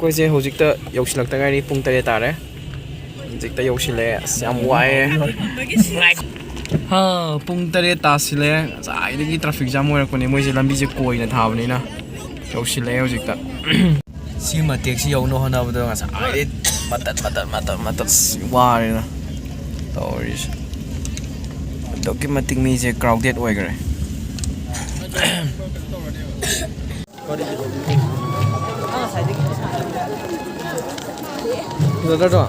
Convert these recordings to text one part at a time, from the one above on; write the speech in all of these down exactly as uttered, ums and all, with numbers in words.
ꯑꯩꯈꯣꯏꯁꯦ ꯍꯧꯖꯤꯛꯇ ꯌꯧꯁꯤꯜꯂꯛꯇ ꯉꯥꯏꯔꯤ, ꯄꯨꯡ ꯇꯔꯦꯠ ꯇꯥꯔꯦ꯫ ꯍꯧꯖꯤꯛꯇ ꯌꯧꯁꯤꯜꯂꯦ꯫ ꯑꯁ, ꯌꯥꯝ ꯋꯥꯏꯑꯦ꯫ ꯍꯥ, ꯄꯨꯡ ꯇꯔꯦꯠ ꯇꯥꯁꯤꯜꯂꯦ꯫ ꯉꯁꯥꯏꯗꯒꯤ ꯇ꯭ꯔꯥꯐꯤꯛ ꯖꯥꯝ ꯑꯣꯏꯔꯛꯄꯅꯦ꯫ ꯃꯣꯏꯁꯦ ꯂꯝꯕꯤꯁꯦ ꯀꯣꯏꯅ ꯊꯥꯕꯅꯤꯅ꯫ ꯌꯧꯁꯤꯜꯂꯛꯑꯦ ꯍꯧꯖꯤꯛꯇ꯫ ꯁꯤ ꯃꯇꯦꯛꯁꯤ ꯌꯧꯅꯕ ꯍꯣꯠꯅꯕꯗ ꯉꯁꯥꯏꯗꯩ ꯃꯇꯠ, ꯃꯇꯠ, ꯃꯇꯠ, ꯃꯇꯠ ꯋꯥꯔꯦꯅ ꯇꯧꯔꯤꯁꯦ꯫ ꯑꯗꯨꯛꯀꯤ ꯃꯇꯤꯛ ꯃꯤꯁꯦ crowded ꯑꯣꯏꯈ꯭ꯔꯦ꯫ ꯐꯖꯗ꯭ꯔꯣ?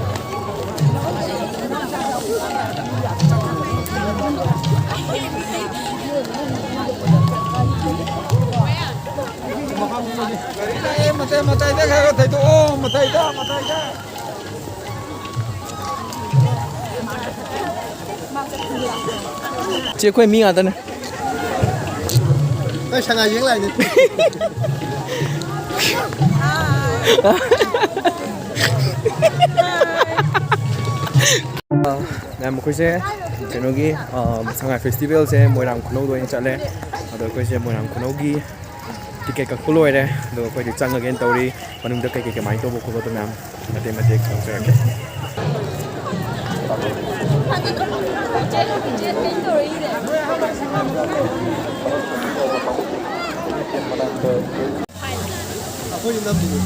ꯒꯥꯔꯤ ꯂꯥꯛꯑꯦ, ꯃꯇꯥꯏ, ꯃꯇꯥꯏꯗ ꯈꯔ ꯈꯔ ꯊꯩꯗꯣꯛꯑꯣ, ꯃꯇꯥꯏꯗ, ꯃꯇꯥꯏꯗ꯫ ꯆꯦ, ꯑꯩꯈꯣꯏ ꯃꯤ ꯉꯥꯛꯇꯅꯦ꯫ ꯑꯩ ꯁꯉꯥꯏ ꯌꯦꯡ ꯂꯥꯛꯏꯅꯦ꯫ ꯃꯌꯥꯝ, ꯑꯩꯈꯣꯏꯁꯦ ꯀꯩꯅꯣꯒꯤ, ꯑ, ꯁꯉꯥꯏ ꯐꯦꯁꯇꯤꯚꯦꯜꯁꯦ ꯃꯣꯏꯔꯥꯡ ꯈꯨꯅꯧꯗ ꯑꯣꯏꯅ ꯆꯠꯂꯦ꯫ ꯑꯗꯣ ꯑꯩꯈꯣꯏꯁꯦ ꯃꯣꯏꯔꯥꯡ ꯈꯨꯅꯧꯒꯤ ꯇꯤꯀꯦꯠ ꯀꯛꯄ ꯂꯣꯏꯔꯦ꯫ ꯑꯗꯣ ꯑꯩꯈꯣꯏꯗꯤ ꯆꯪꯉꯒꯦꯅ ꯇꯧꯔꯤ꯫ ꯃꯅꯨꯡꯗ ꯀꯩꯀꯩ ꯀꯃꯥꯏꯅ ꯇꯧꯕ ꯈꯣꯠꯄꯗꯣ ꯃꯌꯥꯝ ꯃꯇꯦꯛ ꯃꯇꯦꯛ ꯇꯧꯖꯔꯛꯀꯦ꯫ ꯑꯩꯈꯣꯏ ꯅꯝꯃꯤꯅꯦ꯫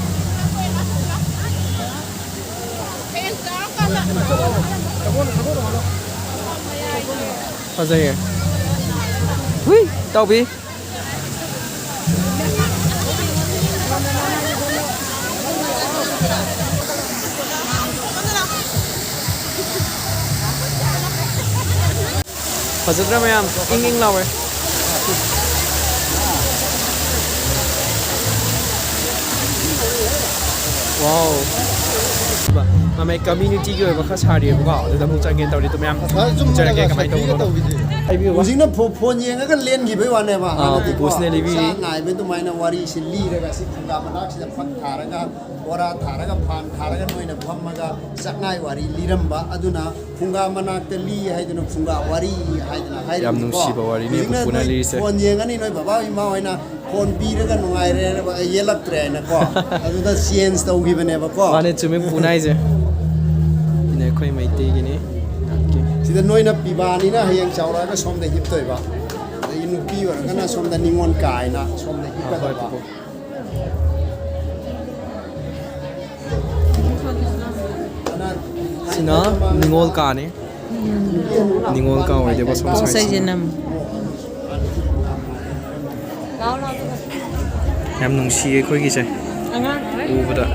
ꯐꯖꯩꯌꯦ꯫ ꯍꯨꯏ, ꯏꯇꯥꯎꯕꯤ꯫ ꯐꯖꯗ꯭ꯔꯥ ꯃꯌꯥꯝ? ꯏꯪ ꯏꯪ ꯂꯥꯎꯋꯦ꯫ Wow꯫ ꯃꯃꯩ community ꯒꯤ ꯑꯣꯏꯕ ꯈꯔ ꯁꯥꯔꯤꯑꯕꯀꯣ, ꯑꯗꯨꯗ ꯑꯃꯨꯛ ꯆꯪꯒꯦꯅ ꯇꯧꯔꯤ꯫ ꯑꯗꯨ ꯃꯌꯥꯝ ꯎꯠꯆꯔꯛꯀꯦ ꯀꯃꯥꯏꯅ ꯇꯧꯕꯅꯣ꯫ ꯍꯥꯏꯕꯤꯌꯨ꯫ ꯍꯧꯖꯤꯛꯅ ꯐꯣ-, ꯐꯣꯟ ꯌꯦꯡꯉꯒ ꯂꯦꯟꯈꯤꯕꯩ ꯋꯥꯅꯦꯕ꯫ ꯑꯥ, ꯍꯥꯟꯅꯗꯤꯀꯣ ꯄꯨꯄꯨꯁꯤꯅ ꯂꯤꯕꯤꯔꯤ꯫ ꯆꯥꯛ ꯉꯥꯏꯕ ꯑꯗꯨꯃꯥꯏꯅ ꯋꯥꯔꯤꯁꯤ ꯂꯤꯔꯒ ꯁꯤ ꯐꯨꯡꯒꯥ ꯃꯅꯥꯛꯁꯤꯗ ꯐꯛ ꯊꯥꯔꯒ, ꯕꯣꯔꯥ ꯊꯥꯔꯒ, ꯐꯥꯟ ꯊꯥꯔꯒ ꯅꯣꯏꯅ ꯐꯝꯃꯒ ꯆꯥꯛꯉꯥꯏ ꯋꯥꯔꯤ ꯂꯤꯔꯝꯕ꯫ ꯑꯗꯨꯅ ꯐꯨꯡꯒꯥ ꯃꯅꯥꯛꯇ ꯂꯤ ꯍꯥꯏꯗꯨꯅ ꯐꯨꯡꯒꯥ ꯋꯥꯔꯤ ꯍꯥꯏꯗꯅ ꯍꯥꯏꯔꯤꯕꯅꯤꯀꯣ꯫ ꯌꯥꯝ ꯅꯨꯡꯁꯤꯕ ꯋꯥꯔꯤꯅꯤ ꯍꯧꯖꯤꯛꯅ ꯄꯨꯄꯨꯅ ꯅꯣꯏ ꯂꯤꯔꯤꯁꯦ꯫ ꯐꯣꯟ ꯌꯦꯡꯉꯅꯤ, ꯅꯣꯏ ꯕꯕꯥ ꯏꯃꯥ ꯍꯣꯏꯅ ꯐꯣꯟ ꯄꯤꯔꯒ ꯅꯨꯡꯉꯥꯏꯔꯦ, ꯌꯦꯜꯂꯛꯇ꯭ꯔꯦ ꯍꯥꯏꯅꯀꯣ꯫ ꯑꯗꯨꯗ ꯆꯦꯟꯖ ꯇꯧꯈꯤꯕꯅꯦꯕꯀꯣ꯫ ꯃꯥꯅꯦ, ꯆꯨꯝꯃꯤ, ꯄꯨꯅꯥ ꯍꯥꯏꯁꯦ꯫ ꯁꯤꯅ ꯑꯩꯈꯣꯏ ꯃꯩꯇꯩꯒꯤꯅꯤ꯫ ꯁꯤꯗ ꯅꯣꯏꯅ ꯄꯤꯕꯥꯅꯤꯅ ꯍꯌꯦꯡ ꯆꯥꯎꯔꯛꯑꯒ ꯁꯣꯝꯗ ꯍꯤꯞꯇꯣꯏꯕ꯫ ꯑꯗꯒꯤ ꯅꯨꯄꯤ ꯑꯣꯏꯔꯒꯅ ꯁꯣꯝꯗ ꯅꯤꯉꯣꯜ ꯀꯥ ꯍꯥꯏꯅ ꯁꯣꯝꯗ ꯍꯤꯞꯀꯗꯕ꯫ ꯁꯤꯅ ꯅꯤꯉꯣꯜ ꯀꯥꯅꯤ꯫ ꯅꯤꯉꯣꯜ ꯀꯥ ꯑꯣꯏꯗꯣꯏꯕ ꯁꯣꯝ ꯁꯥꯏꯠꯁꯤꯅ꯫ ꯄꯣꯠꯆꯩꯁꯦ ꯅꯝ꯫ ꯌꯥꯝ ꯅꯨꯡꯁꯤꯌꯦ ꯑꯩꯈꯣꯏꯒꯤꯁꯦ꯫ ꯑꯉꯥꯡ ꯎꯕꯗ꯫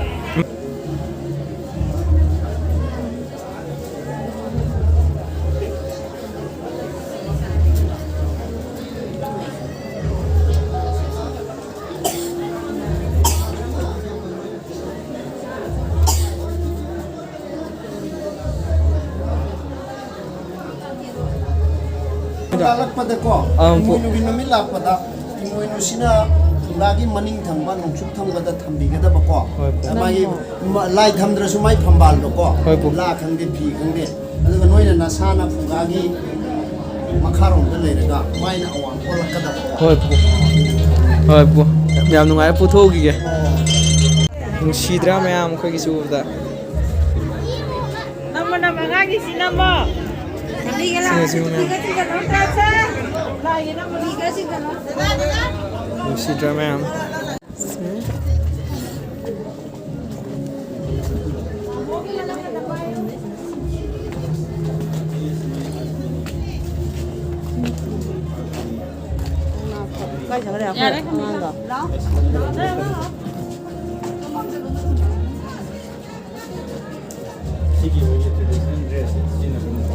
ꯂꯥꯛꯂꯛꯄꯗꯀꯣ, ꯑꯥ, ꯄꯨ- ꯏꯃꯣꯏꯅꯨꯒꯤ ꯅꯨꯃꯤꯠ ꯂꯥꯛꯄꯗ, ꯏꯃꯣꯏꯅꯨꯁꯤꯅ ꯐꯨꯡꯒꯥꯒꯤ ꯃꯅꯤꯡ ꯊꯪꯕ ꯅꯣꯡꯆꯨꯞ ꯊꯪꯕꯗ ꯊꯝꯕꯤꯒꯗꯕꯀꯣ꯫ ꯍꯣꯏ, ꯄꯨ- ꯃꯥꯒꯤ ꯃ-, ꯂꯥꯏ ꯊꯝꯗ꯭ꯔꯁꯨ ꯃꯥꯏ ꯐꯝꯕꯥꯜꯗꯣꯀꯣ, ꯍꯣꯏ, ꯄꯨ- ꯂꯥ ꯈꯪꯗꯦ, ꯐꯤ ꯈꯪꯗꯦ, ꯑꯗꯨꯒ ꯅꯣꯏꯅ ꯅꯁꯥꯅ ꯐꯨꯡꯒꯥꯒꯤ ꯃꯈꯥꯔꯣꯝꯗ ꯂꯩꯔꯒ ꯃꯥꯏꯅ ꯑꯋꯥꯡ ꯑꯣꯜꯂꯛꯀꯗꯕ꯫ ꯍꯣꯏ, ꯄꯨ꯫ ꯍꯣꯏ, ꯄꯨ꯫ ꯌꯥꯝ ꯅꯨꯡꯉꯥꯏꯔꯦ, ꯄꯨꯊꯣꯛꯈꯤꯒꯦ꯫ ꯅꯨꯡꯁꯤꯗ꯭ꯔꯥ ꯃꯌꯥꯝ ꯑꯩꯈꯣꯏꯒꯤ ꯆꯨꯕꯗ? ꯅꯝꯃꯣ, ꯅꯝꯃꯣ, ꯑꯉꯥꯡꯒꯤ ꯁꯤ ꯅꯝꯃꯣ꯫ ꯁꯤꯅ ꯁꯤ ꯃꯌꯥꯝ꯫ ꯂꯥꯏꯒꯤ ꯅꯝꯃꯣ꯫ ꯅꯨꯡꯁꯤꯗ꯭ꯔꯥ ꯃꯌꯥꯝ? ꯀꯥꯏ ꯆꯠꯈ꯭ꯔꯦ ꯑꯩꯈꯣꯏ ꯑꯉꯥꯡꯗꯣ?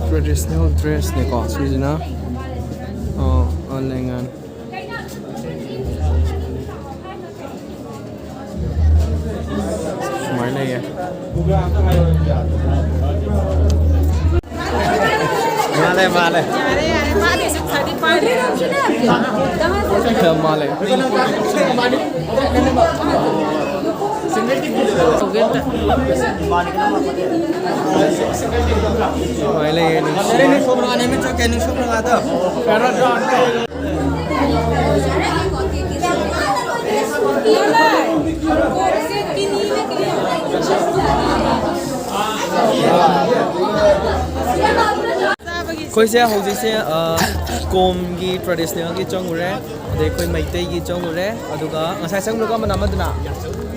Traditional dressꯅꯤꯀꯣ ꯁꯤꯁꯤꯅ꯫ ꯑꯣ, ꯑꯣꯟꯂꯥꯏꯟ꯫ ꯁꯨꯃꯥꯏꯅ ꯂꯩꯌꯦ꯫ ꯃꯥꯂꯦ, ꯃꯥꯂꯦ꯫ ꯌꯥꯔꯦ, ꯌꯥꯔꯦ, ꯃꯥꯅꯦ ꯁꯨꯝ ꯁꯥꯗꯤ ꯄꯥꯏꯔꯦ꯫ ꯃꯥꯂꯦ꯫ ꯁꯨꯃꯥꯏꯅ ꯂꯩꯌꯦ, ꯅꯨꯡꯁꯤ꯫ ꯑꯩꯈꯣꯏꯁꯦ ꯍꯧꯖꯤꯛꯁꯦ ꯑ, ꯀꯣꯝꯒꯤ ꯇ꯭ꯔꯦꯗꯤꯁꯅꯦꯜꯒꯤ ꯆꯪꯉꯨꯔꯦ, ꯑꯗꯩ ꯑꯩꯈꯣꯏ ꯃꯩꯇꯩꯒꯤ ꯆꯪꯉꯨꯔꯦ, ꯑꯗꯨꯒ ꯉꯁꯥꯏ ꯆꯪꯕꯗꯣ ꯀꯔꯝꯕꯅꯣ? ꯑꯃꯗꯨꯅ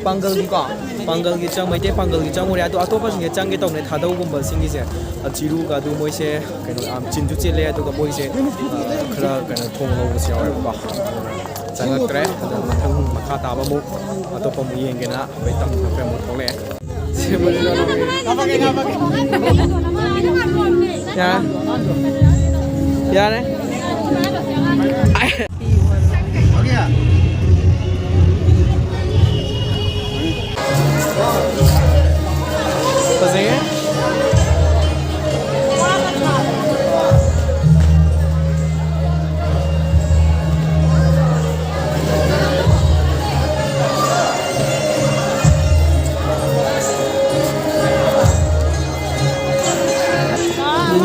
ꯄꯥꯡꯒꯜꯒꯤꯀꯣ, ꯄꯥꯡꯒꯜꯒꯤ ꯆꯪ, ꯃꯩꯇꯩ ꯄꯥꯡꯒꯜꯒꯤ ꯆꯪꯉꯨꯔꯦ꯫ ꯑꯗꯣ ꯑꯇꯣꯞꯄꯁꯤꯡꯁꯦ ꯆꯪꯒꯦ ꯇꯧꯅꯦ, ꯊꯥꯗꯧꯒꯨꯝꯕꯁꯤꯡꯒꯤꯁꯦ, ꯑ, ꯆꯤꯔꯨꯒ ꯑꯗꯨ ꯃꯣꯏꯁꯦ ꯀꯩꯅꯣ ꯌꯥꯝ ꯆꯤꯟꯁꯨ ꯆꯤꯜꯂꯦ, ꯑꯗꯨꯒ ꯃꯣꯏꯁꯦ ꯑ, ꯈꯔ ꯀꯩꯅꯣ ꯊꯣꯡ ꯂꯧꯕꯁꯨ ꯌꯥꯎꯋꯦꯕꯀꯣ꯫ ꯆꯪꯉꯛꯇ꯭ꯔꯦ꯫ ꯑꯗꯣ ꯃꯊꯪ ꯃꯈꯥ ꯇꯥꯕ ꯑꯃꯨꯛ ꯑꯇꯣꯞꯄ ꯑꯃꯨꯛ ꯌꯦꯡꯒꯦꯅ ꯑꯩꯈꯣꯏ ꯇꯝ ꯊꯣꯛꯈ꯭ꯔꯦ, ꯑꯃꯨꯛ ꯊꯣꯛꯂꯛꯑꯦ꯫ ꯌꯥ-, ꯌꯥꯔꯦ꯫ ꯐꯖꯩꯌꯦ꯫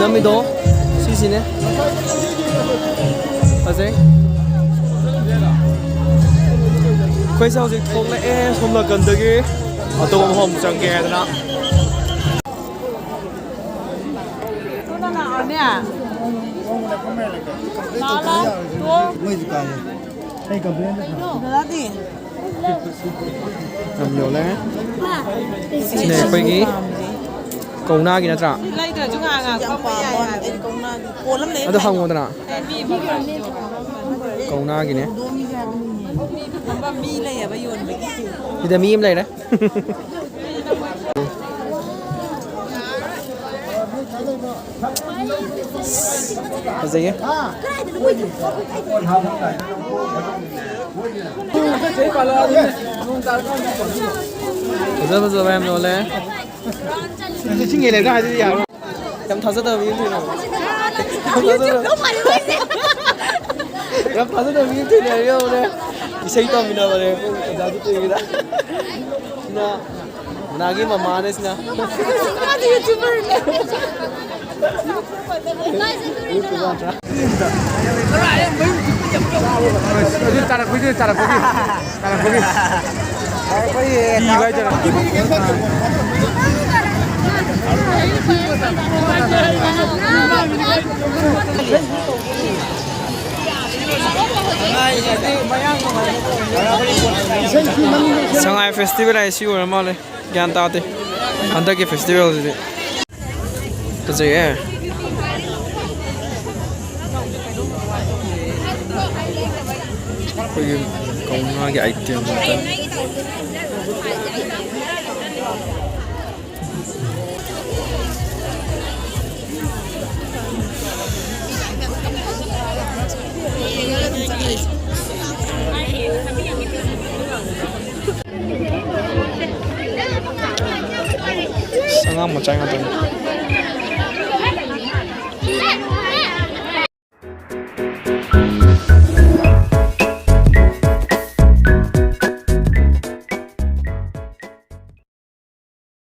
ꯅꯝꯃꯤꯗꯣ ꯁꯤꯁꯤꯅꯦ꯫ ꯐꯖꯩ꯫ ꯑꯩꯈꯣꯏꯁꯦ ꯍꯧꯖꯤꯛ ꯊꯣꯛꯂꯛꯑꯦ ꯁꯣꯝ ꯅꯥꯀꯟꯗꯒꯤ꯫ ꯑꯇꯣꯞꯄ ꯃꯐꯝ ꯆꯪꯒꯦ ꯍꯥꯏꯗꯅ꯫ ꯌꯥꯝ ꯌꯣꯜꯂꯦ꯫ ꯁꯤꯅꯦ ꯑꯩꯈꯣꯏꯒꯤ ꯀꯧꯅꯥꯒꯤ ꯅꯠꯇ꯭ꯔꯥ? ꯂꯩꯗ꯭ꯔꯁꯨ ꯉꯥꯏꯍꯥꯛ ꯉꯥꯏꯍꯥꯛ ꯐꯝꯕ ꯌꯥꯏ ꯍꯥꯏꯕ꯫ ꯑꯗꯣ ꯍꯪꯉꯣꯗꯅ꯫ ꯀꯧꯅꯥꯒꯤꯅꯦ꯫ ꯃꯤ ꯂꯩꯌꯦꯕ ꯌꯣꯟꯕꯒꯤ꯫ ꯁꯤꯗ ꯃꯤ ꯑꯃ ꯂꯩꯔꯦ꯫ ꯐꯖꯩꯌꯦ꯫ ꯐꯖ ꯐꯖꯕ ꯌꯥꯝ ꯌꯣꯜꯂꯦ꯫ ꯏꯁꯤꯡ ꯌꯦꯜꯂꯦꯒ ꯍꯥꯏꯗꯨꯗꯤ ꯌꯥꯔꯣꯏ꯫ ꯌꯥꯝ ꯊꯥꯖꯗꯕ ꯃꯤ ꯑꯃ ꯊꯦꯡꯅꯕ꯫ ꯌꯥꯝ ꯊꯥꯖꯗꯕ, ꯌꯥꯝ ꯊꯥꯖꯗꯕ ꯃꯤ ꯑꯃ ꯊꯦꯡꯅꯔꯦ ꯌꯦꯡꯉꯨꯅꯦ꯫ ꯏꯁꯩ ꯇꯝꯃꯤꯟꯅꯕꯅꯦ ꯑꯩꯈꯣꯏ ꯑꯣꯖꯥ ꯖꯤꯇꯦꯟꯒꯤꯗ꯫ ꯁꯤꯅ ꯃꯅꯥꯒꯤ ꯃꯃꯥꯅꯦ ꯁꯤꯅ꯫ ꯑꯗꯨ ꯇꯥꯔꯛꯄꯩꯗꯨ, ꯇꯥꯔꯛꯄꯒꯤ, ꯇꯥꯔꯛꯄꯒꯤ꯫ ꯀꯤꯕ ꯍꯥꯏꯇꯥꯔꯦ꯫ ꯁꯉꯥꯏ ꯐꯦꯁꯇꯤꯚꯦꯜ ꯍꯥꯏꯁꯤ ꯑꯣꯏꯔ ꯃꯥꯜꯂꯦ꯫ ꯒ꯭ꯌꯥꯟ ꯇꯥꯗꯦ ꯍꯟꯗꯛꯀꯤ ꯐꯦꯁꯇꯤꯚꯦꯜꯁꯤꯗꯤ꯫ ꯐꯖꯩꯌꯦ꯫ ꯑꯩꯈꯣꯏꯒꯤ ꯀꯧꯅꯥꯒꯤ ꯑꯥꯏꯇꯦꯝ ꯉꯥꯛꯇꯅꯤ꯫ ꯑꯉꯥꯡ ꯃꯆꯥ ꯉꯥꯛꯇꯅꯤ꯫